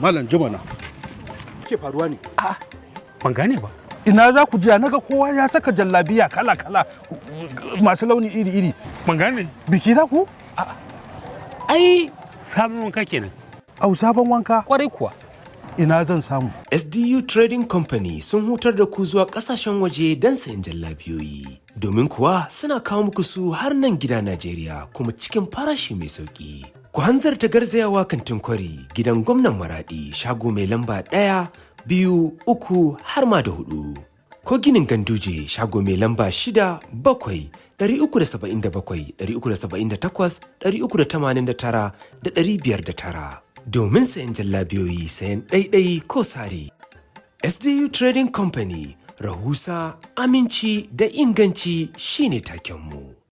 Malam Jumana. Ke faruwa ne? Ban gane ba. Ina za ku je? Naga kowa ya saka jallabiya kala kala, masu launi iri iri. Ban gane. Biki za ku? Ai sabon wanka kenan. Au, sabon wanka. Kwarai kuwa. Ina zan samu? SDU Trading Company sun hutar da ku zuwa kasashen waje don sayan jallabiyoyi. Domin kuwa suna kawo muku su har nan gida Najeriya, kuma cikin farashi mai sauki. Ku hanzarta garzayawa kantin Kwari, gidan gwamnan Maradi, shago mai lamba 1, 2, 3 har ma da 4. Ko ginin Ganduje, shago mai lamba 6, 7, 377, 378, 389 da 509. Domin sayan jallabiyoyi, sayan ɗaiɗai ko sari. SDU Trading Company, rahusa, aminci da inganci shine takenmu.